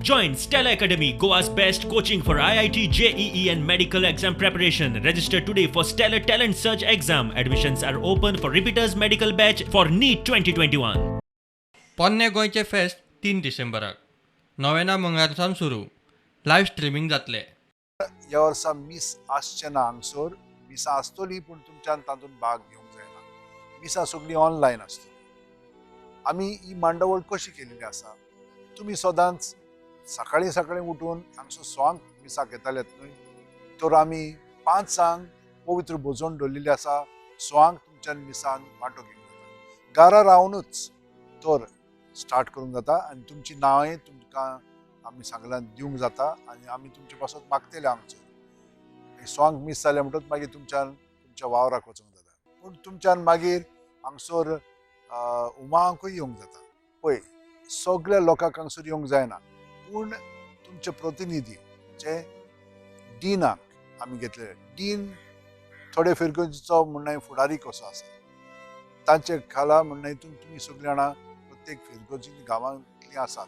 Join Stellar Academy, Goa's best coaching for IIT, JEE, and medical exam preparation. Register today for Stellar Talent Search exam. Admissions are open for repeaters medical batch for NEET 2021. पोन्ने गोंयचें फेस्त 3 डिसेंबराक नोव्हेंना मंगळार सावन सुरू. Live streaming जातलें. ह्या वर्सा मीस आसचें ना हांगसर. मिसां आसतली, पूण तुमच्यान तातूंत भाग घेवंक जायना. मिसां सगळीं ऑनलायन आसतली. आमी ही मांडावळ कशी केलेली आसा, तुमी सदांच सकाळीं सकाळीं उठून हांगसर 6क मिसाक येतालेत न्हय, तर आमी 5क पवित्र भोजन दवरलेली आसा. 6क तुमच्यान मिसान वांटो घेवंक जाता, घरा रावनूच तर स्टार्ट करूंक जाता आनी तुमची नांवांय तुमकां आमी सांगलां दिवंक जाता आनी आमी तुमचे पासत मागतले. हांगसर 6क मीस जालें म्हणटकच मागीर तुमच्यान तुमच्या वावराक वचूंक जाता, पूण तुमच्यान मागीर हांगसर उमांकूय येवंक जाता. पळय, सगळ्या लोकांक हांगसर येवंक जायना, पूण तुमचे प्रतिनिधी जे डिनाक आमी घेतलेले, डीन थोडे फिरगर्जीचो म्हणणें फुडारी कसो आसा, तांचे खाला म्हणणें तुमी सगळीं जाणां प्रत्येक फिरगर्जी गांवांतलीं आसात.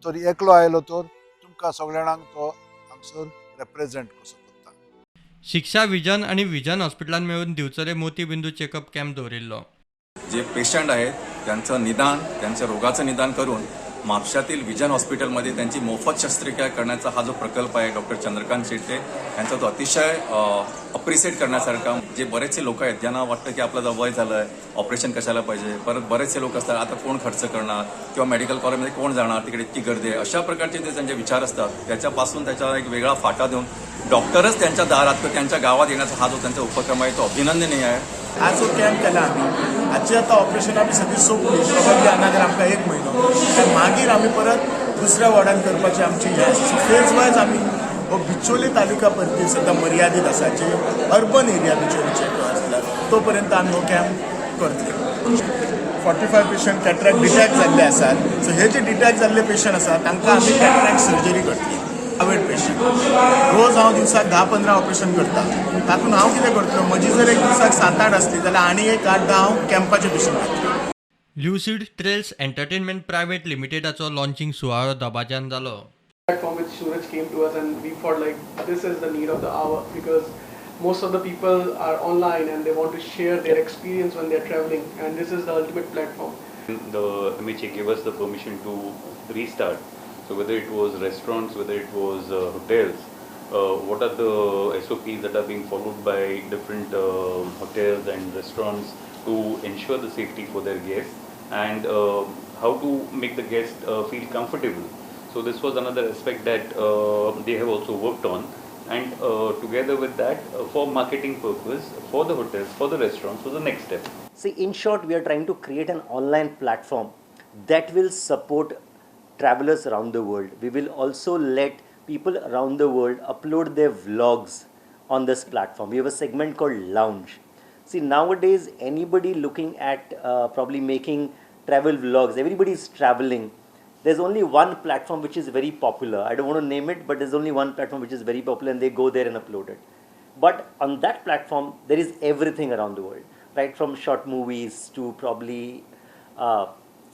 तर एकलो आयलो तर तुमकां सगळ्या जाणांक तो हांगसर रेप्रेजेंट कसो करता. शिक्षा विजन आनी विजन हॉस्पिटलान मेळून दिवचले मोतीबिंदू चेकअप कॅम्प दवरिल्लो. जे पेशंट आहेत त्यांचं निदान, त्यांच्या रोगाचं निदान करून म्हापशातील विजन हॉस्पिटलमध्ये त्यांची मोफत शस्त्रक्रिया करण्याचा हा जो प्रकल्प आहे डॉक्टर चंद्रकांत शेट्ये यांचा, तो अतिशय अप्रिसिएट करण्यासारखा. जे बरेचसे लोक आहेत ज्यांना वाटतं की आपलं वय झालं आहे, ऑपरेशन कशाला पाहिजे. परत बरेचसे लोक असतात, आता कोण खर्च करणार किंवा मेडिकल कॉलेजमध्ये कोण जाणार, तिकडे इतकी गर्दी आहे, अशा प्रकारचे जे त्यांचे विचार असतात, त्याच्यापासून त्याच्या एक वेगळा फाटा देऊन डॉक्टरच त्यांच्या दारात किंवा त्यांच्या गावात येण्याचा हा जो त्यांचा उपक्रम आहे तो अभिनंदनीय आहे. आज जो कॅम्प केला आमी, हाची आतां ऑपरेशन आमी सगळीं सोंपली. प्रोबेबली अनादर आमकां एक म्हयनो, तर मागीर आमी परत दुसऱ्या वॉर्डान करपाची आमची हें आसा. सो फेज वायज आमी हो बिचोले तालुका परती सद्या मर्यादीत आसा, जे अर्बन एरिया बिचोलीचे आसला तो पर्यंत आमी हो कॅम्प करतले. 45 पेशंट कॅट्रॅक्ट डिटॅक्ट जाल्ले आसात. सो हे जे डिटॅक्ट जाल्ले पेशंट आसा, तांकां आमी कॅट्रॅक्ट सर्जरी करतली. प्रायवेट पेशंट, रोज हांव दिवसाक 10-15 ऑपरेशन करता. तातूंत हांव कितें करतलो? म्हजी जर एक दिसाक सात आठ आसली जाल्यार आनी एक 8-10 हांव कॅम्पाचे पेशंट घातले. ल्युसिड ट्रेल्स एंटरटेनमेंट प्रायव्हेट लिमिटेडाचो लॉन्चिंग सुवाळो दबाज्यान जालो. Platform which Suraj came to us, and we thought like this is the need of the hour because most of the people are online and they want to share their experience when they're traveling, and this is the ultimate platform. The MHA gave us the permission to restart. So whether it was restaurants, whether it was hotels, what are the SOPs that are being followed by different hotels and restaurants to ensure the safety for their guests and how to make the guest feel comfortable. So this was another aspect that they have also worked on, and together with that, for marketing purpose, for the hotels, for the restaurants, was the next step. See, in short, we are trying to create an online platform that will support travelers around the world. We will also let people around the world upload their vlogs on this platform. We have a segment called Lounge. See, nowadays, anybody looking at probably making travel vlogs, everybody is traveling. There's only one platform which is very popular. I don't want to name it, but there's only one platform which is very popular, and they go there and upload it. But on that platform, there is everything around the world, right from short movies to probably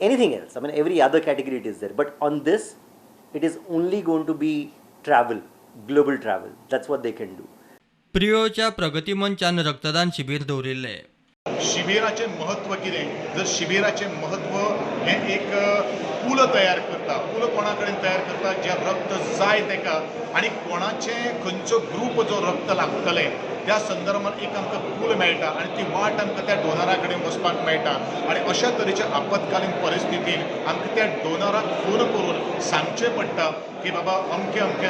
anything else. I mean, every other category it is there. But on this, it is only going to be travel, global travel. That's what they can do. प्रियोच्या प्रगती मंचान रक्तदान शिबीर दवरिल्लें. शिबिराचें म्हत्व कितें? जर शिबिराचें म्हत्व हें एक पूल तयार करता. पूल कोणा कडेन तयार करता? जें रक्त जाय तेका आनी कोणाचें खंयचो ग्रूप जो रक्त लागतलें, त्या संदर्भात एक आमकां पूल मेळटा आनी ती वाट आमकां त्या डोनरा कडेन वचपाक मेळटा. आनी अशा तरेच्या आपत्कालीन परिस्थितीन आमकां त्या डोनराक फोन करून सांगचें पडटा की बाबा, अमके अमके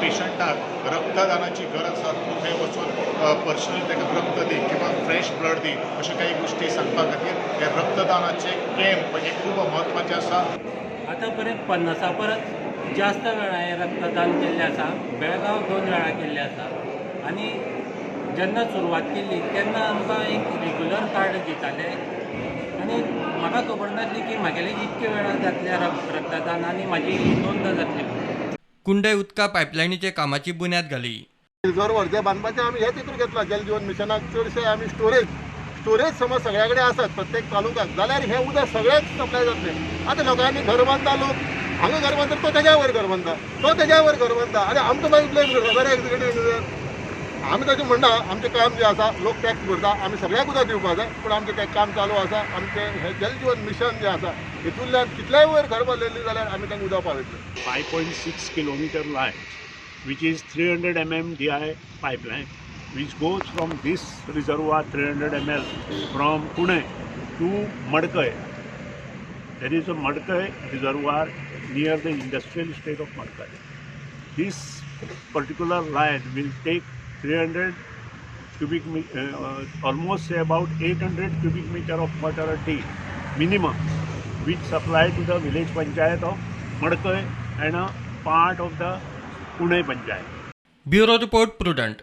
पेशंटाक रक्तदानाची गरज आसा, तूं थंय वचून पर्सनली ताका रक्त दी किंवा फ्रेश ब्लड दी. अश्यो काही गोश्टी सांगपा खातीर हे रक्तदानाचे कॅम्प हे खूब म्हत्वाचे आसा. आतां पर्यंत 50 परस जास्त वेळा हांवें रक्तदान केल्लें आसा. बेळगांव दोन वेळा केल्लें आसा आनी जेन्ना सुरवात केल्ली तेन्ना आमकां एक रेगुलर कार्ड दिताले आनी म्हाका खबर नासली की म्हागेलें इतके वेळार जातलें रक्तदान आनी म्हाजी ही नोंद जातली म्हणून. कुंडय उदका पायपलायनीचे कामाची बुन्याद घाली. रिजर्वर जे बांदपाचें आमी हेच हितून घेतला. जल जिवन मिशनाक चडशे आमी स्टोरेज, स्टोरेज समज सगळ्या कडेन आसात प्रत्येक तालुक्याक जाल्यार हें उदक सगळ्याक सप्लाय जातलें. आतां लोकांनी घर बांदता लोक. हांगा घर बांदता, तो तेज्या वयर घर बांदता, तो तेज्या वयर घर बांदता आनी आमकां मागीर ब्लेम करता. बरें, एक्झिक्युटीव इंजिनियर, आमी तशें म्हणना. आमचें काम जें आसा, लोक टॅक्स भरता, आमी सगळ्याक उदक दिवपाक जाय. पूण आमचें तें काम चालू आसा. आमचें हें जल जीवन मिशन जें आसा, हितूंतल्यान कितल्याय वयर घर बांदलेलीं जाल्यार आमी तांकां उदक पावयतले. 5.6 kilometer line, which is 300 mm DI pipeline, which goes from this reservoir 300 ml from Pune to Madkai. There is a Madkai reservoir near the industrial estate of Madkai. This particular line will take 300 cubic, almost say about 800 cubic meter of water a day minimum, which supply to the village panchayat of Madkai and a part of the Pune panchayat. Bureau report, Prudent.